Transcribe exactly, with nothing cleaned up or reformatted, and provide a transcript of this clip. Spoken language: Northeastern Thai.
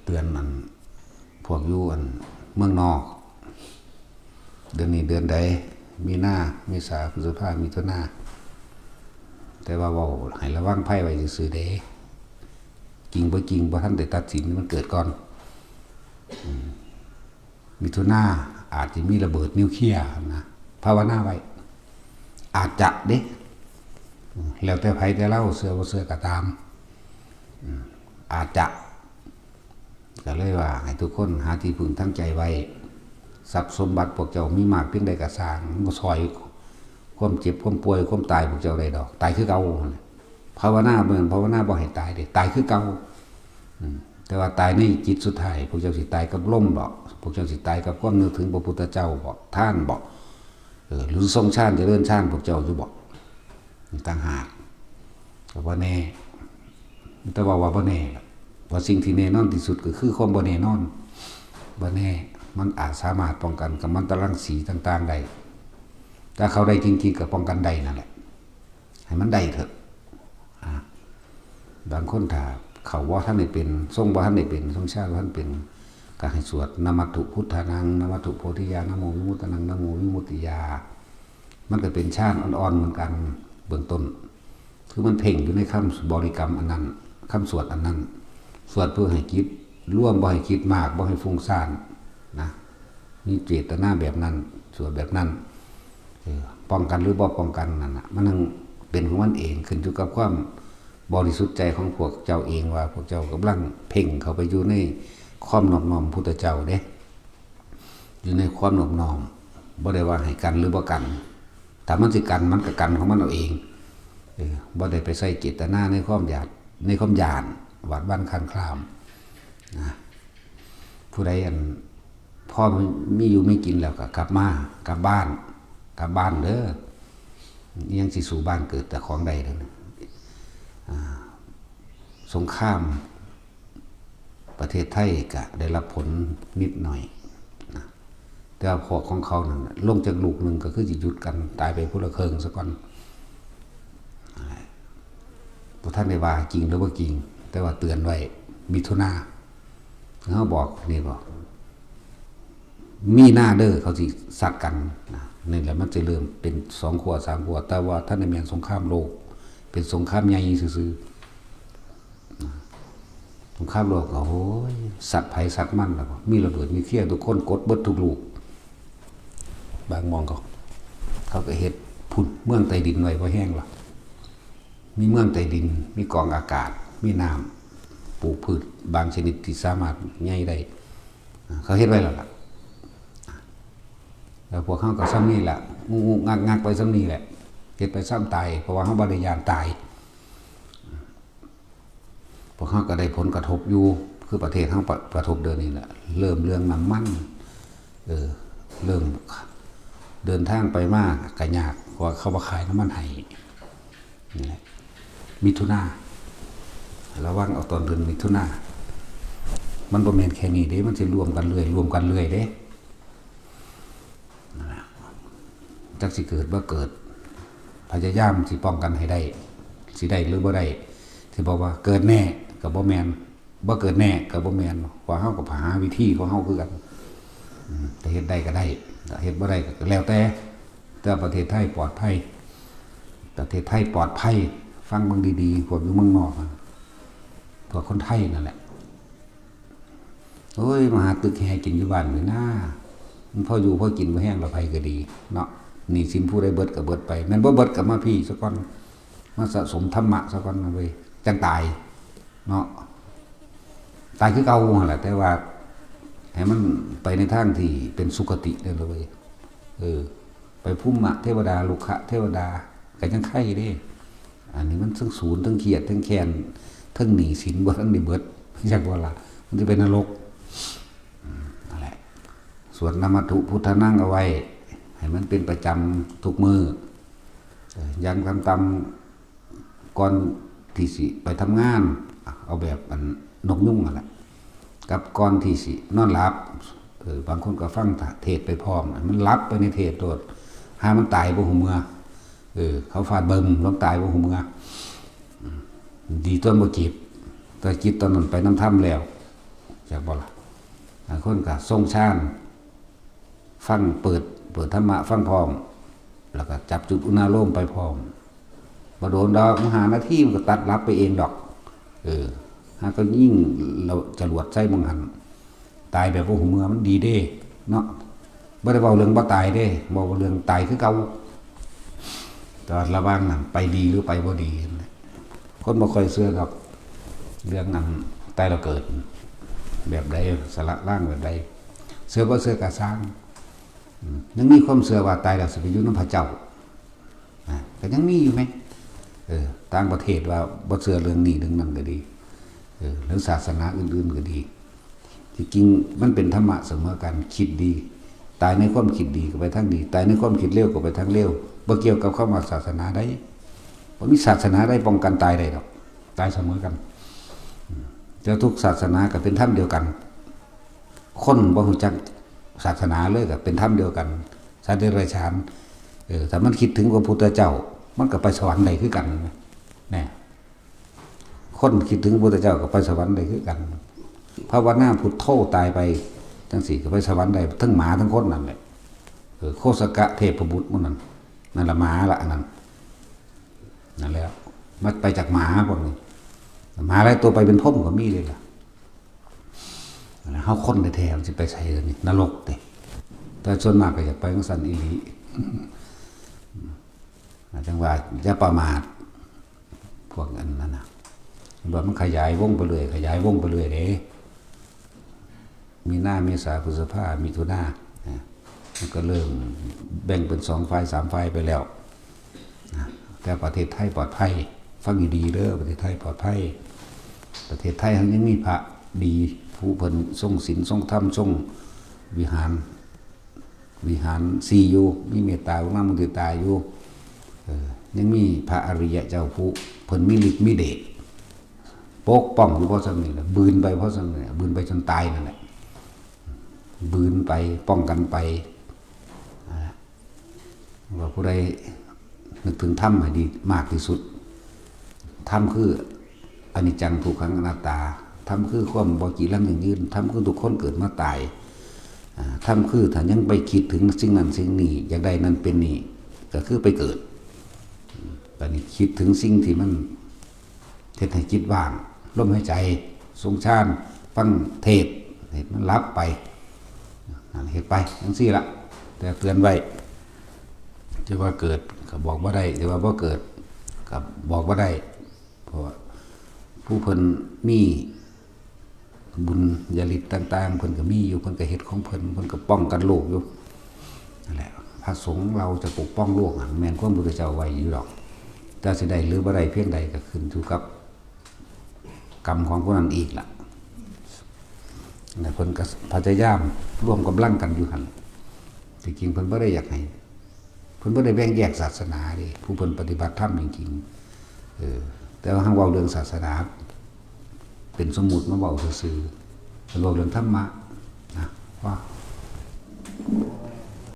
เตือนอันพวกอยู่อันเมืองนอก เดือนนี้เดือนใด มีนา เมษา พฤษภา มิถุนา แต่ว่าเว้าให้ระวังภัยไว้ซื่อๆเด้ จริงบ่จริงบ่ทันได้ตัดสิน มันเกิดก่อน อืม มิถุนาอาจจะมีระเบิดนิวเคลียร์นะ ภาวนาไว้ อาจจะเด้ อืม แล้วแต่ไผแต่เล่า เชื่อบ่เชื่อก็ตาม อืม อาจจะ ก็เลยว่าให้ทุกคนหาที่พึ่งทางใจไว้ ทรัพย์สมบัติพวกเจ้ามีมากเพียงใดก็ซ่าง มันบ่ซ่อยความเจ็บ ความป่วย ความตายพวกเจ้าได้ดอก ตายคือเก่า ภาวนาเบิ่ง ภาวนาบ่ให้ตายเด้ ตายคือเก่า อืม แต่ว่าตายในจิตสุดท้าย พวกเจ้าสิตายกับลมบ่ พวกเจ้าสิตายกับความนึกถึงพระพุทธเจ้าบ่ ทานบ่ เออ หรือทรงฌาน เจริญฌานพวกเจ้าอยู่บ่ ต่างหาก ก็บ่แน่ แต่ว่า ว่าบ่แน่ล่ะ ว่าสิ่งที่แน่นอนที่สุดก็คือความบ่แน่นอน บ่แน่ มันอาจสามารถป้องกันกัมมันตรังสีต่างๆได้ ถ้าเข้าได้จริงๆก็ป้องกันได้นั่นแหละ ให้มันได้เถอะ อ่า บางคนถ้าเข้าบ่ทันได้เป็น ทรงบ่ทันได้เป็น ทรงฌานบ่ทันเป็น ก็ให้สวด นะมัตถุพุทธานัง นะมัตถุโพธิยา นะโมวิมุตตานัง นะโมวิมุตติยา มันก็เป็นฌานอ่อนๆเหมือนกัน เบื้องต้น คือมันเพ่งอยู่ในคำบริกรรมอันนั้น คำสวดอันนั้น สวดเพื่อให้จิตรวม บ่ให้คิดมาก บ่ให้ฟุ้งซ่านนะ มีเจตนาแบบนั้น สวดแบบนั้น เออ ป้องกันหรือบ่ป้องกันนั่นน่ะ มันยังเป็นของมันเอง ขึ้นอยู่กับความบริสุทธิ์ใจของพวกเจ้าเอง ว่าพวกเจ้ากำลังเพ่งเข้าไปอยู่ในความนอบน้อมพุทธเจ้าเด้ อยู่ในความนอบน้อม บ่ได้ว่าให้กันหรือบ่กัน ถ้ามันสิกัน มันก็กันของมันเอาเอง เออ บ่ได้ไปใส่เจตนาในความอยาก ในความย้าน หวาดหวั่นคลานคลาม นะ ผู้ใดอัน พอมีอยู่มีกินแล้วก็กลับมา กลับบ้าน กลับบ้านเด้อ ยังสิสู้บ้านเกิดเจ้าของได้เด้อ อ่า สงคราม ประเทศไทยก็ได้รับผลนิดหน่อยนะ แต่ว่าพวกของเขานั่นน่ะ ลงจากลูกหนึ่งก็คือสิหยุดกัน ตายไปผู้ละครึ่งซะก่อน นั่นแหละ บ่ทันได้ว่าจริงหรือบ่จริง แต่ว่าเตือนไว้ มิถุนา เฮาบอกนี่บอก มีนาเด้อ เขาสิซัดกันนะ นี่แหละมันจะเริ่มเป็นสองขั้วสามขั้ว แต่ว่าทันได้แม่นสงครามโลก เป็นสงครามใหญ่ซื่อๆ สงครามโลกก็ โอ้ย ซัดไผซัดมันแล้วก็มีระเบิดนิวเคลียร์ ทุกคนกดเบิดทุกลูก บางหม่องเขา เขาก็เฮ็ดพุ้นเมืองใต้ดินไว้พอแห้งละ มีเมืองใต้ดิน มีกองอากาศ มีน้ำ ปลูกพืชบางชนิดที่สามารถใหญ่ได้ เขาเฮ็ดไว้แล้วล่ะ แล้วพวกเขาก็ซ่ำนี่แหละ งุกงุกงักงักไปซ่ำนี่แหละ เฮ็ดไปซ่ำตาย เพราะว่าเขาบ่ได้ย้านตาย พวกเขาก็ได้ผลกระทบอยู่ คือประเทศเขาประ ประทบเดือนนี้แหละ เริ่มเรื่องน้ำมัน เออ เริ่มเดินทางไปมาก็ยาก เพราะว่าเขาบ่ขายน้ำมันให้ นี่แหละ มิถุนา ระวังเอาตอนเดือนมิถุนา มันบ่แม่นแค่นี้เด้ มันสิรวมกันเรื่อย รวมกันเรื่อยเด้ นั่นแหละ จักสิเกิดบ่เกิด พยายามสิป้องกันให้ได้ สิได้หรือบ่ได้ สิบอกว่าเกิดแน่ก็บ่แม่น บ่เกิดแน่ก็บ่แม่น ว่าเฮาก็หาวิธีของเฮาคือกัน อืม แต่เฮ็ดได้ก็ได้ แต่เฮ็ดบ่ได้ก็แล้วแต่ แต่ประเทศไทยปลอดภัย ประเทศไทยปลอดภัย ฟังเบิ่งดีๆ พวกอยู่เมืองนอกนะ พวกคนไทยนั่นแหละ โอ้ย มาหาตึกแฮกินอยู่บ้านนี่นะ มันพออยู่พอกินบ่แฮงละ ไผก็ดีเนาะ หนี้สินผู้ใดเบิดก็เบิดไป แม่นบ่เบิดก็มาพี้ซะก่อน มาสะสมธรรมะซะก่อนนะเว้ย จั่งตายเนาะ ตายคือเก่าหั่นแหละ แต่ว่าให้มันไปในทางที่เป็นสุคติเด้อเว้ย เออ ไปภูมิเทวดา รุกขเทวดา ก็ยังไคเด้ อันนี้มันทั้งสูญ ทั้งเครียด ทั้งแค้น ทั้งหนี้สินบ่ทันได้เบิด จักว่าล่ะ มันสิเป็นนรก อืม นั่นแหละ สวดนะมัตถุพุทธานังเอาไว้ ให้มันเป็นประจำทุกมื้อ เอ่อ อย่างต่ำๆ ก่อนที่สิไปทำงาน เอาแบบอันนกยูงนั่นแหละ กับก่อนที่สินอนหลับ เออ บางคนก็ฟังเทศน์ไปพร้อม มันหลับไปในเทศน์โลด หามันตายบ่ฮู้เมือ เออ เขาฟาดบึ้มลงตายบ่ฮู้เมือ อืม ดีตอนบ่เจ็บ แต่จิตตอนนั้นไปนำธรรมแล้ว จักบ่ล่ะ บางคนก็ทรงฌาน ฟังเปิด เปิดธรรมะฟังพร้อม แล้วก็จับจุดอุณาโลมไปพร้อม บ่โดนดอก มันหานาทีมันก็ตัดหลับไปเองดอก เออ หาก็ยิ่งเราจรวดใส่หม่องหั่น ตายแบบบ่ฮู้เมื่อมันดีเด้ เนาะ บ่ได้เว้าเรื่องบ่ตายเด้ เว้าเรื่องตายคือเก่า แต่ว่าระหว่างนั้นไปดีหรือไปบ่ดีนั่นแหละ คนบ่ค่อยเชื่อดอก เรื่องอันตายแล้วเกิด แบบใด สละร่างแบบใด เชื่อบ่เชื่อก็ซ่าง อืม ยังมีความเชื่อว่าตายแล้วสิไปอยู่นำพระเจ้า นะ ก็ยังมีอยู่ไหม เออ ต่างประเทศว่าบ่เชื่อเรื่องนี้เรื่องนั้นก็ดี เออ หรือศาสนาอื่นๆก็ดี ที่จริงมันเป็นธรรมะเสมอกัน คิดดี ตายในความคิดดีก็ไปทางดี ตายในความคิดเลวก็ไปทางเลว บ่เกี่ยวกับคำว่าศาสนาใด บ่มีศาสนาใดป้องกันตายได้ดอก ตายเสมอกัน อืม แต่ทุกศาสนาก็เป็นธรรมเดียวกัน คนบ่รู้จักศาสนาเลยก็เป็นธรรมเดียวกัน สัตว์เดรัจฉาน เออ ถ้ามันคิดถึงพระพุทธเจ้า มันก็ไปสวรรค์ได้คือกัน เนี่ย คนคิดถึงพระพุทธเจ้าก็ไปสวรรค์ได้คือกัน ภาวนาพุทโธตายไปจังซี่ก็ไปสวรรค์ได้ ทั้งหมาทั้งคนนั่นแหละ เออ โคสกะเทพบุตรหมู่นั้น นั่นละหมาละอันนั้น นั่นแหละ มันไปจากหมาพวกนี้ หมาหลายตัวไปเป็นพรหมก็มีเลยล่ะ เฮาคนแท้ๆมันสิไปไสล่ะนี่ นรกติ แต่ส่วนมากก็อยากไปจั่งซั้นอีหลี จั่งว่าอย่าประมาท พวกอันนั้นน่ะ ว่ามันขยายวงไปเรื่อย ขยายวงไปเรื่อยเด้ มีนา เมษา พฤษภา มิถุนา นะ มันก็เริ่มแบ่งเป็นสองฝ่ายสามฝ่ายไปแล้ว นะ แต่ประเทศไทยปลอดภัย ฟังดีๆเด้อ ประเทศไทยปลอดภัย ประเทศไทยเฮายังมีพระดี ผู้เพิ่นทรงศีล ทรงธรรม ทรงวิหาร วิหารสี่อยู่ มีเมตตากรุณามุทิตาอยู่ เออ ยังมีพระอริยะเจ้าผู้เพิ่นมีฤทธิ์มีเดช ปกป้องอยู่เพราะส่ำนี้แหละ บืนไปเพราะส่ำนี้แหละ บืนไปจนตายนั่นแหละ บืนไป ป้องกันไป อ่า ว่าผู้ใดนึกถึงธรรมให้ดีมากที่สุด ธรรมคืออนิจจัง ทุกขัง อนัตตา ธรรมคือความบ่จีรังยั่งยืน ธรรมคือทุกคนเกิดมาตาย อ่า ธรรมคือถ้ายังไปคิดถึงสิ่งนั้นสิ่งนี้ อยากได้นั่นเป็นนี่ ก็คือไปเกิด บัดนี้คิดถึงสิ่งที่มันเฮ็ดให้จิตว่าง ลมหายใจ ทรงฌาน ฟังเทศน์ ให้มันหลับไป นั่นเฮ็ดไปจั่งซี้ละ แต่เตือนไว้ จะว่าเกิดก็บอกบ่ได้ จะว่าบ่เกิดก็บอกบ่ได้ เพราะว่าผู้เพิ่นมีบุญญาฤทธิ์ต่างๆ เพิ่นก็มีอยู่ เพิ่นก็เฮ็ดของเพิ่น เพิ่นก็ป้องกันโลกอยู่ นั่นแหละ พระสงฆ์เราจะปกป้องโลกอะ แม่นความพุทธเจ้าไว้อยู่ดอก แต่สิได้หรือบ่ได้เพียงใดก็ขึ้นอยู่กับกรรมของผู้นั้นอีกล่ะ นะ เพิ่นก็พยายามรวมกำลังกันอยู่หั่น ที่จริงเพิ่นบ่ได้อยากให้ เพิ่นบ่ได้แบ่งแยกศาสนาเด้ ผู้เพิ่นปฏิบัติธรรมจริงๆ เออ แต่ว่าเฮาเว้าเรื่องศาสนา เป็นสมมุติมาเว้าซื่อๆ เพิ่นเว้าเรื่องธรรมะนะ ว่า